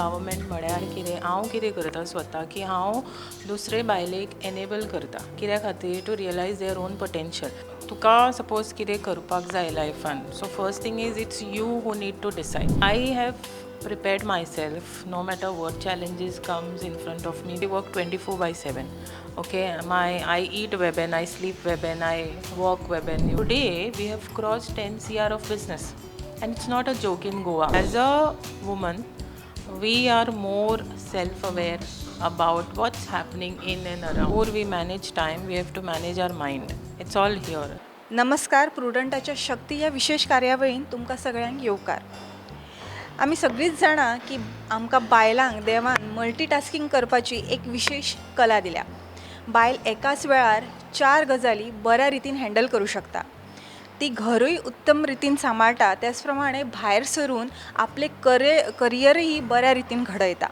Empowerment म्हळ्यार कितें, हांव कितें करता स्वता की हांव दुसरे बायलेक एनेबल करता. कित्या खातीर? To realize their own potential. तुका सपोज कितें करपाक जाय लायफान, so first thing is it's you who need to decide. I have prepared myself no matter what challenges comes in front of me. We work 24/7. Okay, my I eat Webben, I sleep Webben, I walk Webben. Today we have crossed 10 cr of business, and it's not a joke in Goa. As a woman, we are more self-aware about what's happening in and around. More we manage time, we have to manage our mind. It's all here. नमस्कार. प्रुडंटाच्या शक्ती ह्या विशेश कार्यावळीन तुमकां सगळ्यांक येवकार. आमी सगळींच जाणां की आमकां बायलांक देवान मल्टीटास्कींग करपाची एक विशेश कला दिल्या. बायल एकाच वेळार चार गजाली बऱ्या रितीन हँडल करूं शकता. ती घरूय उत्तम रितीन सांबाळटा, त्याच प्रमाणे भायर सरून आपलें करियरय बऱ्या रितीन घडयता.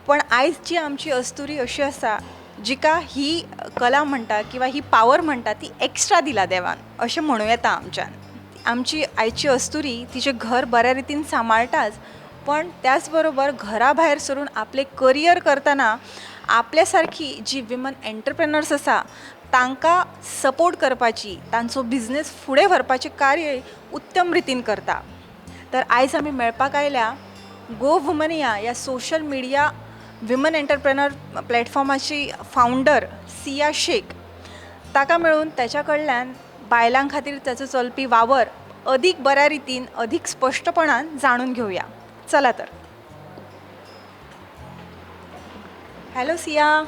पण आयज जी आमची अस्तुरी अशी आसा जिका ही कला म्हणटा किंवा ही पावर म्हणटा ती एक्स्ट्रा दिला देवान अशें म्हणूं येता आमच्यान. आमची आयची अस्तुरी तिचें घर बऱ्या रितीन सांबाळटाच, पण त्याच बरोबर घरा भायर सरून आपलें करियर करतना आपल्या सारकी जी विमन एंटरप्रेनर्स आसा तांकां सपोर्ट करपाची, तांचो बिजनेस फुडें व्हरपाचें कार्य उत्तम रितीन करता. तर आयज आमी मेळपाक आयल्या गो वुमनिया ह्या सोशल मिडिया विमन एंटरप्रेनर प्लॅटफॉर्माची फावंडर सिया शेख. ताका मेळून ताच्या कडल्यान बायलां खातीर ताचो चलपी वावर अदीक बऱ्या रितीन, अदीक स्पश्टपणान जाणून घेवया. चला तर. Hello Siya,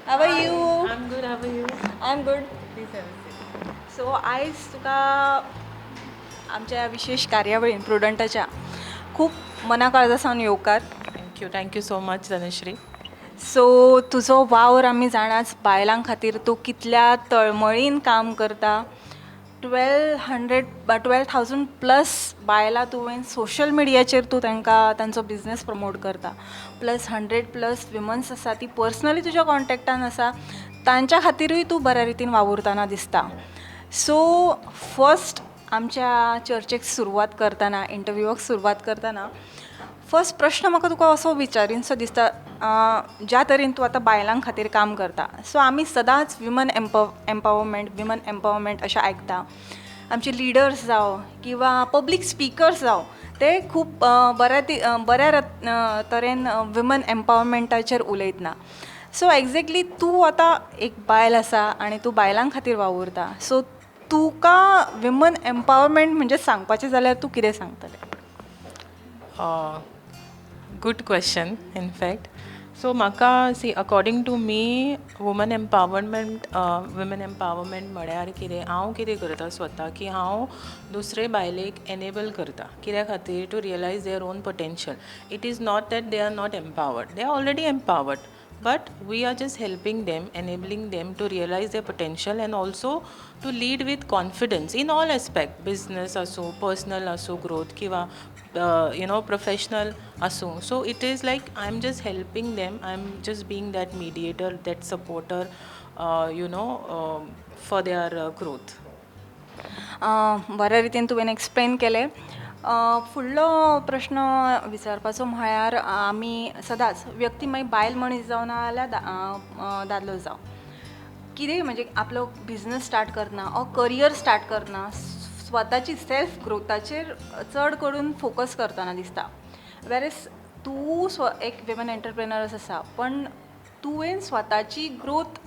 how are you? I'm good. How are you? I am good. Please have a seat. So आयज तुका आमच्या विशेश कार्यावळीन प्रुडंटाच्या खूब मना काळजा सावन येवकार. Thank you. Thank you so much, Dhanashree. So तुजो वावर आमी जाणाच, बायलां खातीर तूं कितल्या तळमळीन काम करता. 1200, 12,000 plus बायलां तुवें सोशल मिडियाचेर तूं तांकां तांचो बिजनस प्रमोट करता. प्लस 100 प्लस विमन्स आसा ती पर्सनली तुज्या कॉन्टेक्टान आसा, तांच्या खातिरूय तूं बऱ्या रितीन वावुरतना दिसता. सो फर्स्ट आमच्या चर्चेक सुरवात करतना, इंटरव्यूवाक सुरवात करतना, फर्स्ट प्रश्न म्हाका तुका असो विचारीनसो दिसता, ज्या तरेन तूं आतां बायलां खातीर काम करता, सो आमी सदांच women empowerment, women empowerment अशें आयकता. आमचे लिडर्स जावं किंवा पब्लीक स्पिकर्स जावं, ते खूब बऱ्या तरेन विमन एम्पावरमेंटाचेर उलयतना. सो एग्जॅक्टली तूं आतां एक बायल आसा आनी तूं बायलां खातीर वावुरता, सो तुका विमन एम्पावरमेंट म्हणजे सांगपाचें जाल्यार तूं कितें सांगतलें? Good question, in fact. So म्हाका, see, according to me, women empowerment म्हळ्यार कितें, हांव कितें करता स्वता की हांव दुसरे बायलेक एनेबल करता. कित्या खातीर? To realize their own potential. It is not that they are not empowered, they are already empowered, but we are just helping them, enabling them to realize their potential and also to lead with confidence in all aspect, business आसूं, personal आसूं, growth किंवा professional आसूं. So it is like I am just helping them, I am just being that mediator, that supporter for their growth. बऱ्या रितीन तुवें explain केलें. फुडलो प्रश्न विचारपाचो म्हळ्यार, आमी सदांच व्यक्ती, मागीर बायल मनीस जावं ना जाल्यार दादलो जावं, कितेंय म्हणजे आपलो बिजनस स्टार्ट करतना ऑर करियर स्टार्ट करतना स्वताची सेल्फ ग्रोथाचेर चड करून फोकस करतना दिसता. वेरएज तूं एक विमन एंटरप्रेनर्स आसा, पण तुवें स्वताची ग्रोथ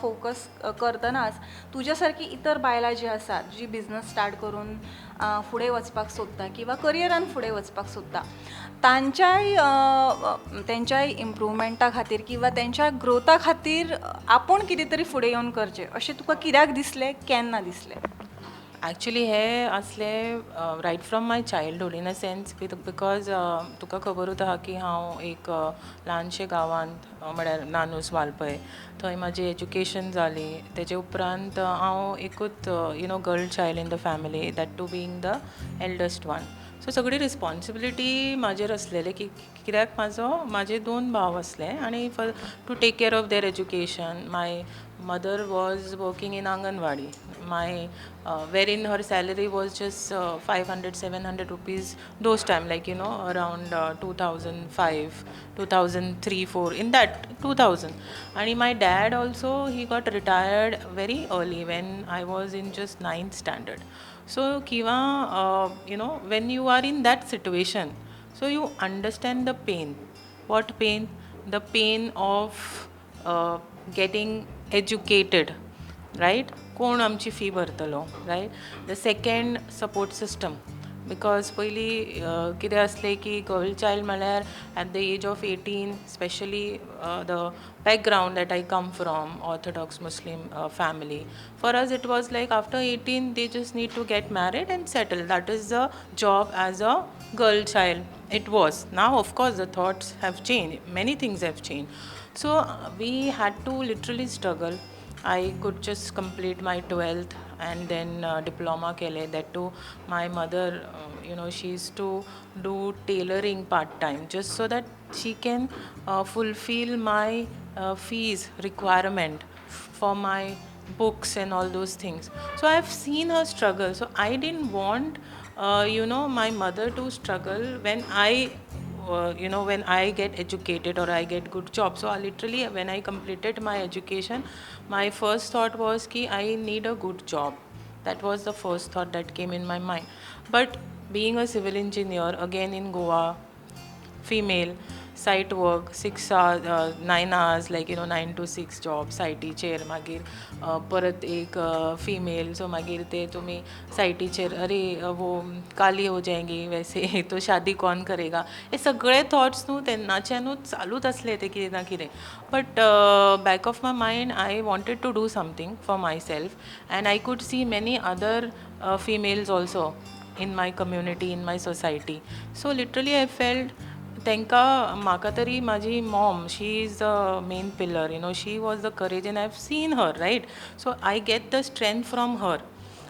फोकस करतनाच तुज्या सारकी इतर बायलां जीं आसात, जीं बिजनस स्टार्ट करून फुडें वचपाक सोदता किंवा करियरान फुडें वचपाक सोदता, तेंच्याय इम्प्रुवमेंटा खातीर किंवा तेंच्या ग्रोथा खातीर आपूण कितें तरी फुडें येवन करचें अशें तुका कित्याक दिसलें, केन्ना दिसलें? एक्चुली हें आसलें right from my childhood in a sense, because तुका खबरूच आहा की हांव एक ल्हानशे गांवांत, म्हळ्यार नानूस वाळपय, थंय म्हाजी एज्युकेशन जाली. तेजे उपरांत हांव एकूच girl child in the family, that too being the eldest one. So सगळी रिस्पॉन्सिबिलिटी म्हाजेर आसलेली की कित्याक म्हाजो म्हाजे दोन भाव आसले आनी for to take care of their education. My mother was working in anganwadi, my wherein her salary was just 500 700 rupees those time, like around 2005 2003 4, in that 2000. And my dad also, he got retired very early when I was in just ninth standard. So किंवा when you are in that situation, so you understand the pain. What pain? The pain of getting educated, right? कोण आमची fee भरतलो, right? The second, support system, because पयलीं कितें आसलें की girl child म्हळ्यार at the age of 18, specially the background that I come from, Orthodox Muslim family, for us it was like after 18 they just need to get married and settle. That is the job as a girl child it was. Now, of course, the thoughts have changed, many things have changed. So we had to literally struggle. I could just complete my 12th and then diploma केले. That too, my mother, she used to do tailoring part time just so that she can fulfill my fees requirement for my books and all those things. So I've seen her struggle. So I didn't want, my mother to struggle when I you know when I get educated or I get good job. So I literally, when I completed my education, my first thought was ki I need a good job. That was the first thought that came in my mind. But being a civil engineer, again in Goa, female, site work, 6 hours, 9 hours, like 9 to 6 job सायटीचेर. मागीर परत एक female, so मागीर ते तुमी सायटीचेर, अरे वो काली हो जाएंगी वैसे तो शादी कौन करेगा, हे सगळे थॉट्स न्हू तेन्नाच्यानूच चालूच आसले ते कितें ना कितें. But back of my mind I wanted to do something for myself, and I could see many other females also in my community, in my society. So literally I felt तांकां म्हाका तरी म्हाजी mom, she is the main pillar. She was the courage and I have seen her, right? So I get the strength from her.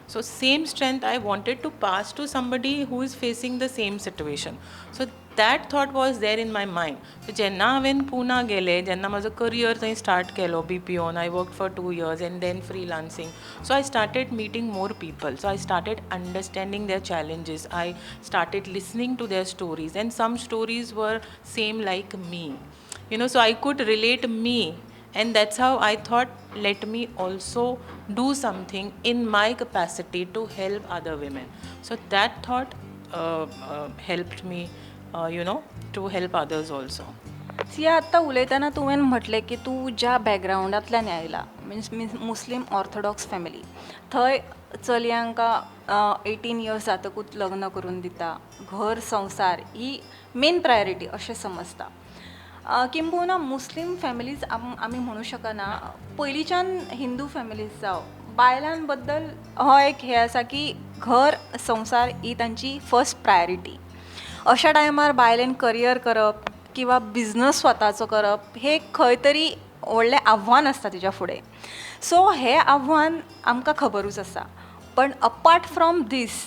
So same strength I wanted to pass to somebody who is facing the same situation. So that thought was there in my mind. So जेन्ना हांवें पुना गेलें, जेन्ना म्हाजो career थंय start केलो BPO, I work for 2 years and then freelancing. So I started meeting more people. So I started understanding their challenges. I started listening to their stories, and some stories were same like me. So I could relate me, and that's how I thought, let me also do something in my capacity to help other women. So that thought helped me to help others also. Siya, आत्तां उलयतना तुवें म्हटलें की तूं ज्या बॅकग्रावंडांतल्यान आयला, means means मुस्लीम Orthodox family, थंय चलयांक एटीन इयर्स जातकूच लग्न करून दिता, घर संवसार ही मेन प्रायोरिटी अशें समजता. किंबहुना मुस्लीम फॅमिलीज आमी म्हणू शकना, पयलींच्यान हिंदू फॅमिलीज जावं, बायलां बद्दल हो एक हें आसा की घर संवसार ही तांची फर्स्ट प्रायोरिटी. अशा टायमार बायलेन करियर करप किंवा बिजनस स्वताचो करप हें खंय तरी व्हडलें आव्हान आसता तिच्या फुडें. सो हें आव्हान आमकां खबरूच आसा, पण अपार्ट फ्रॉम दीस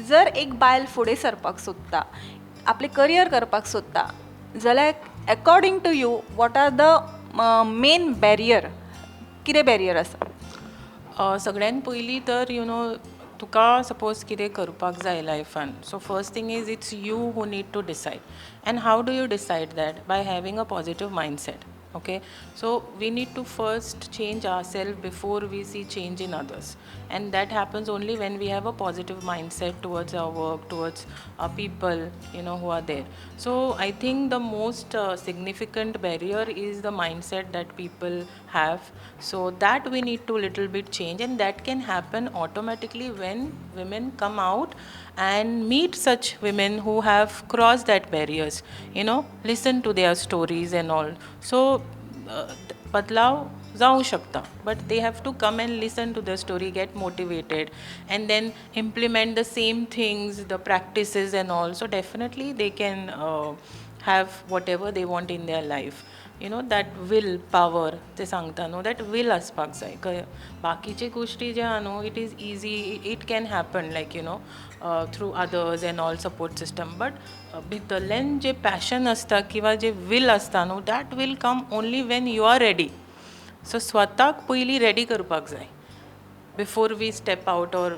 जर एक बायल फुडें सरपाक सोदता, आपलें करियर करपाक सोदता जाल्यार according to you, what are the main barrier? कितें बॅरियर आसा? सगळ्यान पयलीं तर तुका सपोज कितें करपाक जाय लायफान, so first thing is it's you who need to decide. And how do you decide that? By having a positive mindset, okay? So we need to first change ourselves before we see change in others, and that happens only when we have a positive mindset towards our work, towards our people who are there. So I think the most significant barrier is the mindset that people have. So that we need to little bit change, and that can happen automatically when women come out and meet such women who have crossed that barriers, listen to their stories and all. So बदलाव जावं शकता, but they have to come and listen to the story, get motivated and then implement the same things, the practices and all. So definitely they can have whatever they want in their life. That will power ते सांगता न्हू, that will आसपाक जाय. बाकीचे गोश्टी जे आहा न्हू, it is easy, it can happen like through others and all support system, but भितरल्यान जे पॅशन आसता किंवा जे will आसता न्हू, that will come only when you are ready. So स्वताक पयलीं रेडी करपाक जाय before we step out or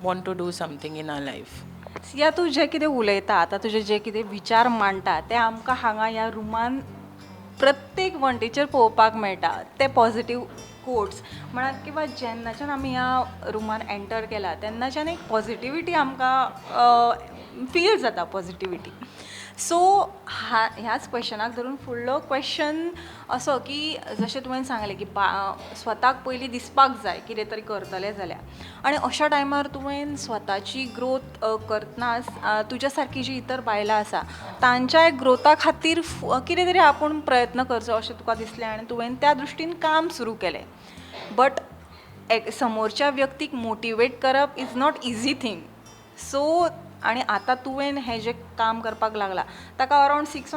want to do something in our life. Siya, तूं जें कितें उलयता आतां, तुजे जे कितें विचार मांडटा ते आमकां हांगा ह्या रुमान प्रत्येक वण्टीचेर पळोवपाक मेळटा. ते पॉझिटीव कोट्स म्हणात किंवा जेन्नाच्यान आमी ह्या रुमान एंटर केला तेन्नाच्यान एक पॉझिटिविटी आमकां फील जाता, पॉझिटिविटी. सो हा ह्याच क्वेश्चनाक धरून फुडलो क्वेश्चन असो की जशें तुवें सांगलें की बा स्वताक पयलीं दिसपाक जाय कितें तरी करतलें जाल्यार, आनी अशा टायमार तुवें स्वताची ग्रोथ करतना तुज्या सारकी जी इतर बायलां आसा तांच्याय ग्रोथा खातीर कितें तरी आपूण प्रयत्न करचो अशें तुका दिसलें आनी तुवें त्या दृश्टीन काम सुरू केलें. बट एक समोरच्या व्यक्तीक मोटिवेट करप is not easy thing. So आनी आतां तुवें हें जें काम करपाक लागला ताका around 6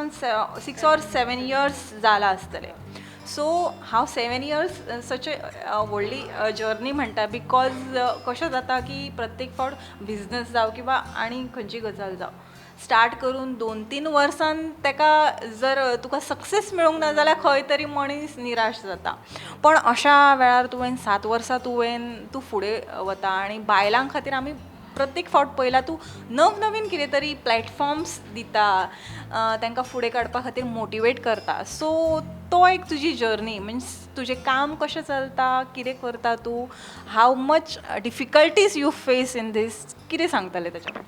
or 7 years जाला आसतले. सो हांव 7 इयर्स सच अ व्हडली जर्नी म्हणटा, because कशें जाता की प्रत्येक फावट बिजनस जावं किंवा आनी खंयची गजाल जावं, स्टार्ट करून 2-3 वर्सान ताका जर तुका सक्सेस मेळूंक ना जाल्यार खंय तरी मनीस निराश जाता. पण अशा वेळार तुवें 7 वर्सां तुवें तूं फुडें वता आनी बायलां खातीर आमी प्रत्येक फावट पळयलां, तूं नवनवीन कितें तरी प्लॅटफॉर्म्स दिता, तांकां फुडें काडपा खातीर मोटिवेट करता. सो तो एक तुजी जर्नी मिन्स तुजें काम कशें चलता, कितें करता तूं, how much difficulties you face in this, कितें सांगतलें ताच्या?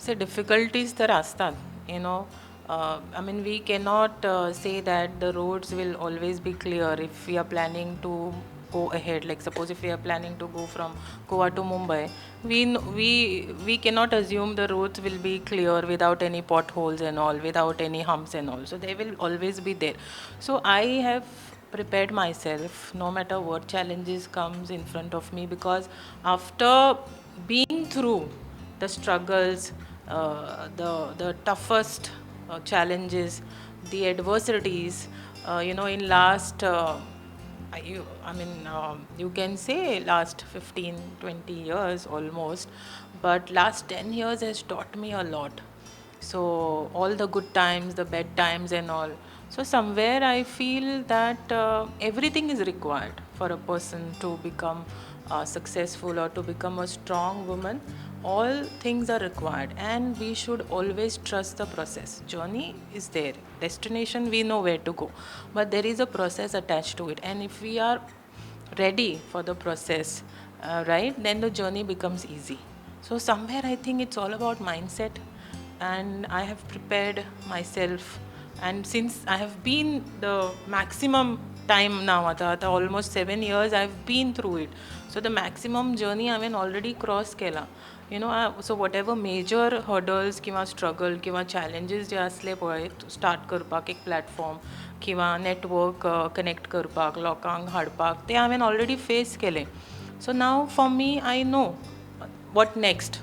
से डिफिकल्टीज तर आसतात. I mean, we cannot say that the roads will always be clear if we are planning to go ahead. Like, suppose if we are planning to go from Goa to Mumbai, we cannot assume the roads will be clear without any potholes and all, without any humps and all. So they will always be there. So I have prepared myself no matter what challenges comes in front of me, because after being through the struggles, the toughest challenges, the adversities, in last I mean, you can say last 15, 20 years almost, but last 10 years has taught me a lot. So, all the good times, the bad times, and all. So, somewhere I feel that everything is required for a person to become successful or to become a strong woman. All things are required, and we should always trust the process. Journey is there, destination we know where to go, but there is a process attached to it, and if we are ready for the process, right, then the journey becomes easy. So somewhere I think it's all about mindset, and I have prepared myself, and since I have been the maximum time now, आता almost 7 years I've been through it, so the maximum journey हांवें already cross केला. So whatever major hurdles किंवा struggle किंवा challenges जे आसले पळय, start करपाक एक platform किंवा नेटवर्क कनेक्ट करपाक, लोकांक हाडपाक, ते हांवें ऑलरेडी फेस केले. So now for me, I know what next.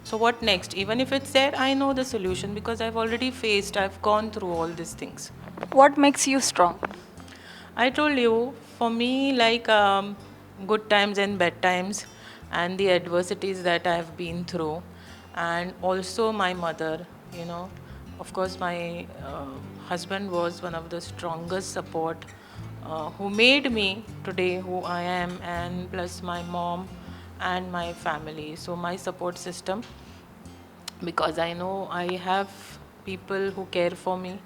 So what next, even if it's there, I know the solution because I've already faced, I've gone through all these things. What makes you strong? I told you, for me, like good times and bad times, and the adversities that I have been through, and also my mother. Of course, my husband was one of the strongest support who made me today who I am, and plus my mom and my family. So, my support system, because I know I have people who care for me,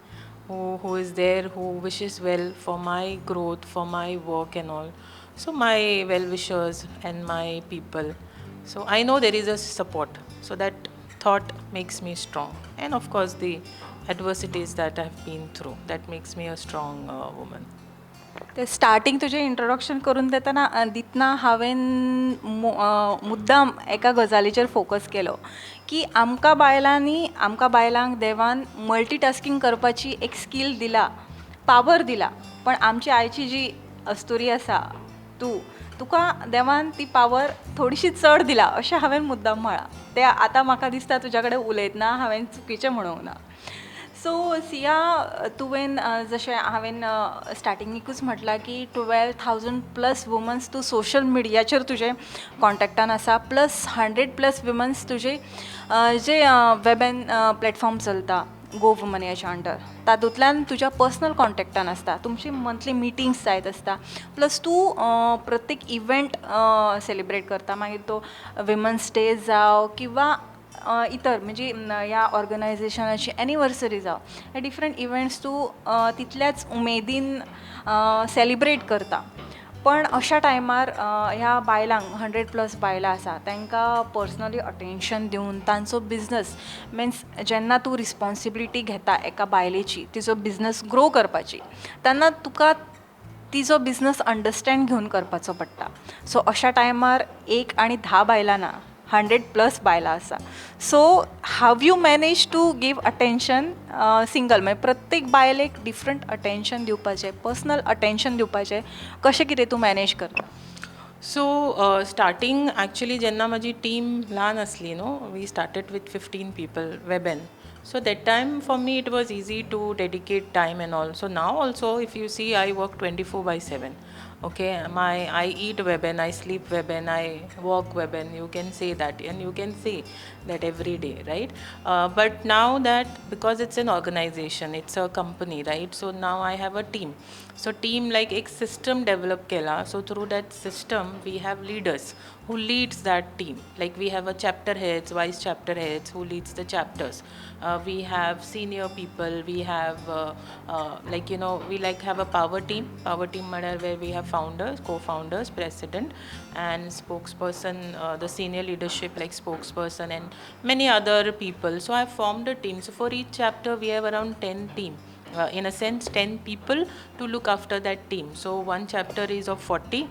who is there, who wishes well for my growth, for my work and all. So my well wishers and my people. So I know there is a support. So that thought makes me strong. And of course the adversities that I've been through, that makes me a strong woman. ते starting तुजें introduction करून देतना दितना हांवें मुद्दाम एका गजालीचेर focus केलो की आमकां बायलांनी, आमकां बायलांक देवान मल्टीटास्कींग करपाची एक स्कील दिला, पावर दिला, पण आमची आयची जी अस्तुरी आसा, तूं, तुका देवान ती पावर थोडीशी चड दिला अशें हांवें मुद्दाम म्हळां. तें आतां म्हाका दिसता तुज्या कडेन उलयतना हांवें चुकीचें म्हणूंक ना. सो सिया, तुवें जशें हांवें स्टार्टिंगेकूच म्हटलां की 12,000 प्लस वुमन्स तूं सोशल मिडियाचेर तुजें कॉन्टेक्टान आसा, प्लस 100 प्लस वुमन्स तुजे जे वेबॅन प्लॅटफॉर्म चलता गो वुमन याच्या अंडर, तातूंतल्यान तुज्या पर्सनल कॉन्टेक्टान आसता. तुमची मंथली मिटींग्स जायत आसता, प्लस तूं प्रत्येक इव्हेंट सेलिब्रेट करता, मागीर तो विमन्स डे जावं किंवां इतर म्हणजे ह्या ऑर्गनायझेशनाची एनिवर्सरी जावं, हे डिफरंट इव्हेंट्स तूं तितल्याच उमेदीन सेलिब्रेट करता. पण अशा टायमार ह्या बायलांक, 100 प्लस बायलां आसा, तांकां पर्सनली अटेन्शन दिवन तांचो बिजनस, मिन्स जेन्ना तूं रिस्पोन्सिबिलिटी घेता एका बायलेची तिचो बिजनस ग्रो करपाची, तेन्ना तुका तिजो बिजनस अंडरस्टँड घेवन करपाचो पडटा. सो अशा टायमार एक आनी 10 बायलां ना, 100 प्लस बायलां आसा. So how you manage to give attention single, मागीर प्रत्येक बायलेक डिफरंट अटेन्शन दिवपाचें, पर्सनल अटेन्शन दिवपाचें, कशें कितें तूं मॅनेज करता? सो स्टार्टींग एक्चुली जेन्ना म्हाजी टीम ल्हान आसली न्हू, we started with 15 people Webben. So that time for me it was easy to dedicate time and all. So now also, if you see, I work 24/7, okay? My I eat Webben, I sleep Webben, I work Webben, you can say that, and you can say that every day, right? But now that, because it's an organization, it's a company, right? So now I have a team. So team, like एक system develop केला. So through that system we have leaders who leads that team. Like we have a chapter heads, vice chapter heads who leads the chapters. We have senior people, we have like we like have a power team. Power team म्हळ्यार where we have founders, co-founders, president and spokesperson, the senior leadership like spokesperson and many other people. So I formed a team. So for each chapter we have around 10 team, in a sense 10 people to look after that team. So one chapter is of 40,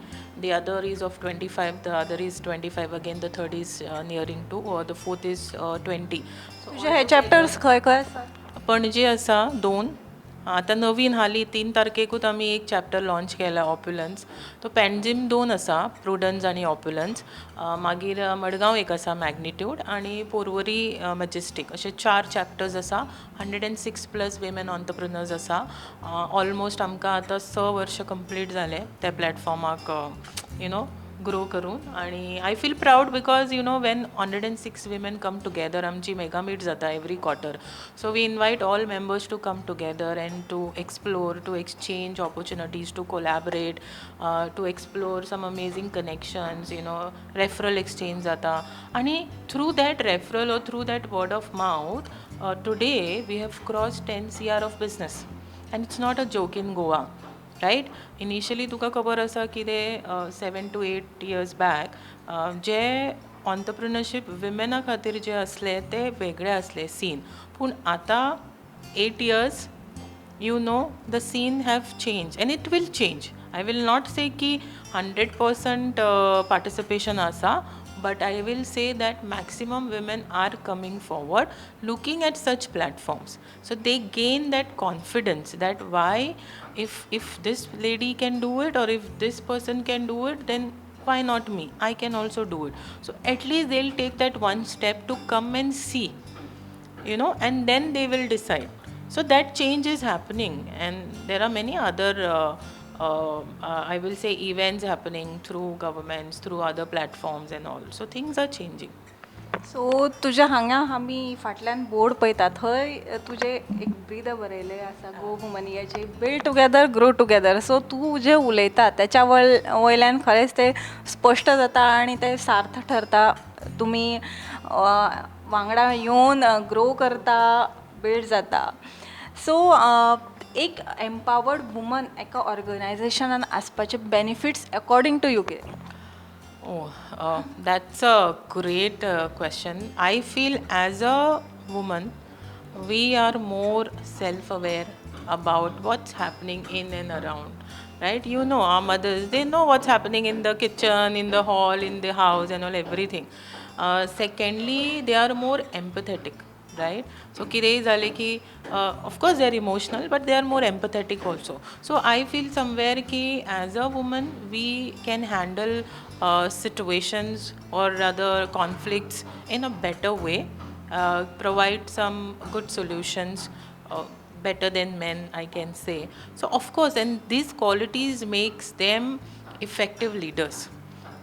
the other is of 25, the other is 25 again, the third is nearing to, or the fourth is 20. So तुजे हे chapters खंय खंय आसा? पणजे आसा दोन. आतां नवीन हाली 3 तारखेकूच आमी एक चॅप्टर लॉन्च केला, ऑप्युलन्स. तो पेंजीम दोन आसा, प्रुडन्स आनी ऑप्युलन्स. मागीर मडगांव एक आसा, मॅग्निट्यूड, आनी पोरवरी मॅजेस्टीक. अशे चार चॅप्टर्स आसा. 106 plus women entrepreneurs आसा. ऑलमोस्ट आमकां आतां 6 वर्स कंप्लीट जालें त्या प्लॅटफॉर्माक you know grow करून आनी I feel proud because when 106 women come together, आमची मेगा मीट जाता every quarter. So we invite all members to come together and to explore, to exchange opportunities, to collaborate, to explore some amazing connections, referral exchange जाता आनी through that referral or through that word of mouth, today we have cross 10 CR of business, and it's not a joke in Goa, right? Initially तुका खबर आसा कितें, 7 to 8 years back J entrepreneurship विमेना खातीर जे आसले ते वेगळे आसले सीन, पूण आतां 8 years, the scene have changed and it will change. I will not say की 100% participation आसा, but I will say that maximum women are coming forward, looking at such platforms. So they gain that confidence that why, if this lady can do it or if this person can do it, then why not me? I can also do it. So at least they'll take that one step to come and see, and then they will decide. So that change is happening, and there are many other I will say events happening through governments, through other platforms and all. So things are changing. So तुज्या हांगा आमी फाटल्यान board पळयता, थंय तुजें एक ब्रीद बरयलें आसा गो वुमनियाचें, "Build together, grow together." So तूं जें उलयता तेच्या वयल्यान खरेंच तें स्पश्ट जाता आनी तें सार्थ ठरता. तुमी वांगडा येवन ग्रो करता, बिल्ड जाता. सो एक एम्पावर्ड वुमन एका ऑर्गनायझेशनान आसपाचे बेनिफिट्स अकॉर्डींग टू you कितें? Oh, that's a great question. I feel as a woman, we are more self aware about what's happening in and around. Right? Our mothers, they know what's happening in the kitchen, in the hall, in the house, and all everything. Secondly, they are more empathetic, right? So कितेंय जालें की, of course they are emotional, but they are more empathetic also. So I feel somewhere की as a woman we can handle situations or rather conflicts in a better way, provide some good solutions. better than men, I can say. So of course, and these qualities makes them effective leaders,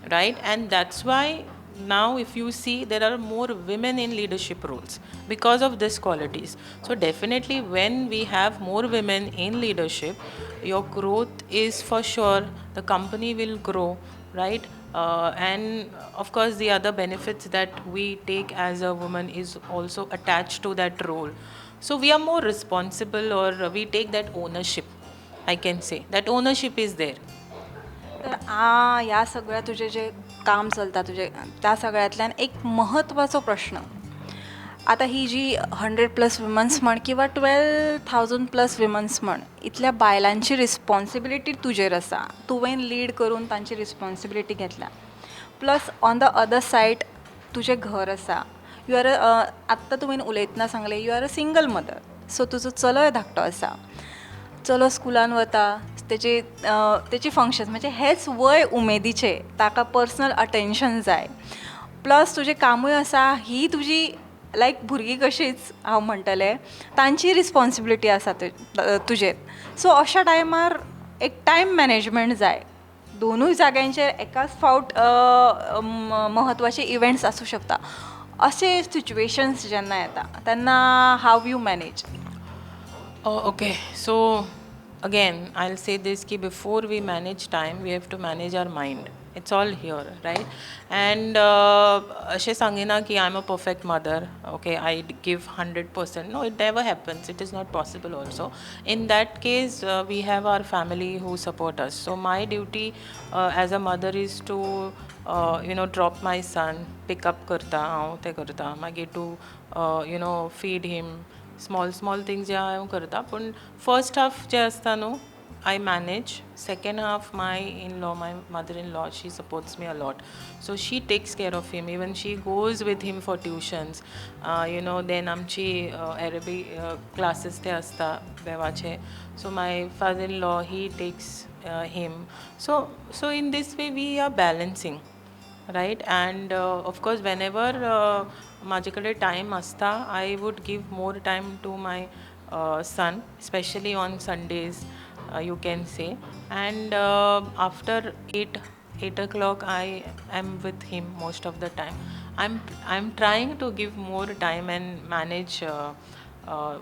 right? And that's why now if you see, there are more women in leadership roles because of these qualities. So definitely when we have more women in leadership, your growth is for sure, the company will grow, right? And of course the other benefits that we take as a woman is also attached to that role. So we are more responsible, or we take that ownership. I can say that ownership is there. तर आ ह्या सगळ्या तुजें जें काम चलता तुजें, त्या सगळ्यांतल्यान एक म्हत्वाचो प्रश्न. आतां ही जी 100+ वुमन्स म्हण किंवा 12,000+ वुमन्स म्हण, इतल्या बायलांची रिस्पॉन्सिबिलिटी तुजेर आसा. तुवें लीड करून तांची रिस्पॉन्सिबिलिटी घेतल्या. Plus on the other side तुजें घर आसा. You are आत्तां तुवें उलयतना सांगलें, you are a single mother. So तुजो चलोय धाकटो आसा. चलो स्कुलान वता, तेची फंक्शन्स म्हणजे हेच वय उमेदीचें, ताका पर्सनल अटेंशन जाय. प्लस तुजें कामूय आसा. ही तुजी लायक भुरगीं कशींच हांव म्हणटलें, तांची रिस्पॉन्सिबिलिटी आसा तुजेर. सो अशा टायमार एक टायम मॅनेजमेंट जाय. दोनूय जाग्यांचेर एकाच फावट म्हत्वाचे इवेंट्स आसूं शकता. अशे सिच्युएशन्स जेन्ना येता तेन्ना how you manage? Okay, so again, I'll say this ki before we manage time, we have to manage our mind. It's all here, right? And अशें सांगिना की I am a perfect mother, okay, I give 100%. No, it never happens. It is not possible also. In that case, we have our family who support us. So my duty as a mother is to drop my son, pick up करता हांव, तें करता. मागीर to feed him, small small things जे हांव करता. पूण first half जें आसता न्हू, I manage. Second half, my in law, my mother in law, she supports me a lot. So she takes care of him. Even she goes with him for tuitions. Then आमची अरेबी classes ते आसता देवाचे. So my father in law, he takes him. So in this way we are balancing, right? And of course whenever म्हाजे कडेन time आसता, I would give more time to my son, specially on Sundays, you can say. And after 8 o'clock I am with him most of the time. I'm trying to give more time and manage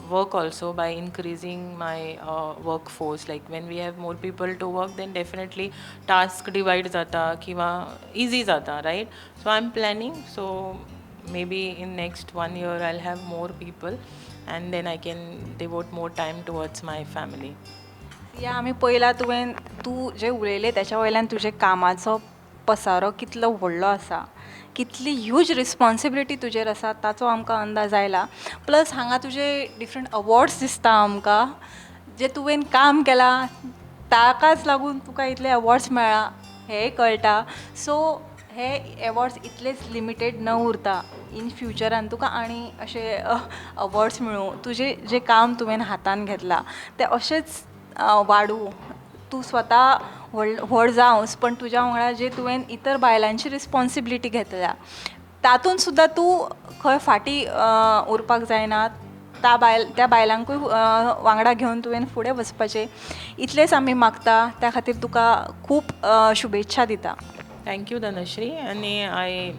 work also by increasing my workforce. Like when we have more people to work, then definitely task divide जाता किंवा easy जाता, right? So I'm planning, so maybe in next one year I'll have more people and then I can devote more time towards my family. या, आमी पळयलां, तुवें तूं जें उलयलें तेच्या वयल्यान तुजें कामाचो पसारो कितलो व्हडलो आसा, कितली ह्यूज रिस्पॉन्सिबिलिटी तुजेर आसा, ताचो आमकां अंदाज आयला. प्लस हांगा तुजे डिफरंट अवॉर्ड्स दिसता आमकां. जे तुवें काम केलां ताकाच लागून तुका इतले अवॉर्ड्स मेळ्ळा हें कळटा. सो हे एवॉर्ड्स इतलेच लिमिटेड न उरता इन फ्युचरान तुका आनी अशे अवॉर्ड्स मेळूं. तुजें जें काम तुवें हातान घेतलां तें अशेंच वाडूं. तूं स्वता व्हड व्हड जावंच, पण तुज्या वांगडा जे तुवें इतर बायलांची रिस्पॉन्सिबिलिटी घेतल्या तातूंत सुद्दां तूं खंय फाटीं उरपाक जायना. त्या बायल त्या बायलांकूय वांगडा घेवन तुवें फुडें वचपाचें, इतलेंच आमी मागता. त्या खातीर तुका खूब शुभेच्छा दिता. Thank you, Dhanashri. And I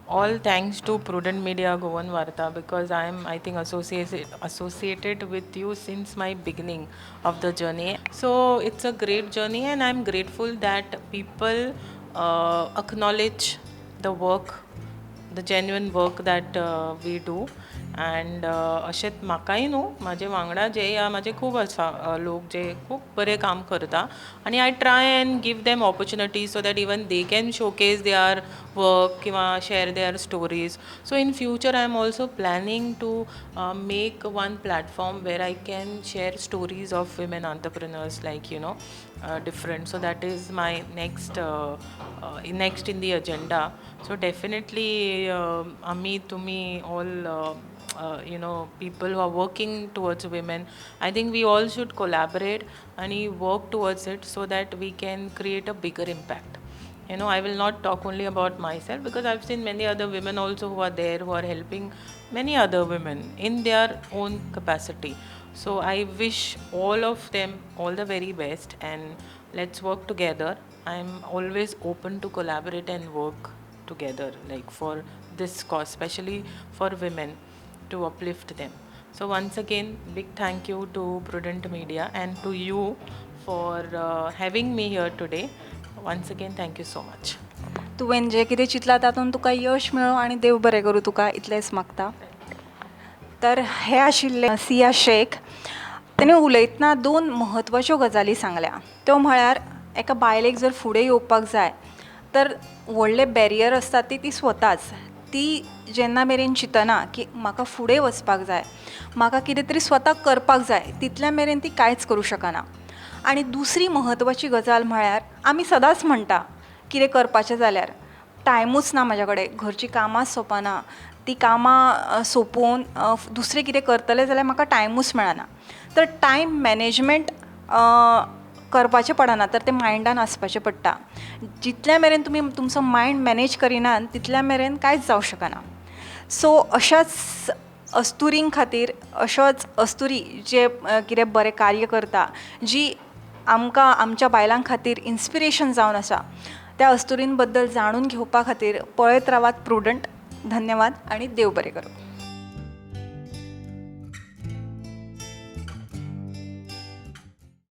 all thanks to Prudent Media Goan Varta, because I am, I think, associated with you since my beginning of the journey. So it's a great journey and I'm grateful that people acknowledge the work, the genuine work that we do. And अशेंच म्हाकाय न्हू, म्हाजे वांगडा जे या म्हाजे खूब आसा लोक जे खूब बरें काम करता आनी I try and give them opportunity so that even they can showcase their work किंवा share their stories. So in future I am also planning to make one platform where I can share stories of women entrepreneurs, like different. So that is my next in the agenda. So definitely आमी तुमी all people who are working towards women, I think we all should collaborate and work towards it so that we can create a bigger impact. I will not talk only about myself because I've seen many other women also who are there, who are helping many other women in their own capacity. So I wish all of them all the very best and let's work together. I'm always open to collaborate and work together, like for this cause, especially for women, to uplift them. So once again, big thank you to Prudent Media and to you for having me here today. Once again, thank you so much. तुवें जें कितें चिंतलां तातूंत तुका यश मेळूं आनी देव बरें करूं तुका, इतलेंच मागता. तर हे आशिल्ले सिया शेख. तेणी उलयतना दोन म्हत्वाच्यो गजाली सांगल्या. त्यो म्हळ्यार एका बायलेक जर फुडें येवपाक जाय तर व्हडले बॅरियर आसता ती ती स्वताच. ती जेन्ना मेरेन चिंतना की म्हाका फुडें वचपाक जाय, म्हाका कितें तरी स्वता करपाक जाय, तितल्या मेरेन ती कांयच करूं शकना. आनी दुसरी म्हत्वाची गजाल म्हळ्यार आमी सदांच म्हणटा कितें करपाचें जाल्यार टायमूच ना म्हाज्या कडेन, घरचीं कामां सोंपना, ती कामां सोंपोवन दुसरें कितें करतलें जाल्यार म्हाका टायमूच मेळना. तर टायम मॅनेजमेंट करपाचें पडना, तर तें मायंडान आसपाचें पडटा. जितल्या मेरेन तुमी तुमचो मायंड मॅनेज करिनात तितल्या मेरेन कांयच जावं शकना. सो अशाच अस्तुरीं खातीर, अशोच अस्तुरी जे कितें बरें कार्य करता, जी आमकां आमच्या बायलां खातीर इन्स्पिरेशन जावन आसा, त्या अस्तुरीं बद्दल जाणून घेवपा खातीर पळयत रावात प्रुडंट. धन्यवाद आनी देव बरें करूं.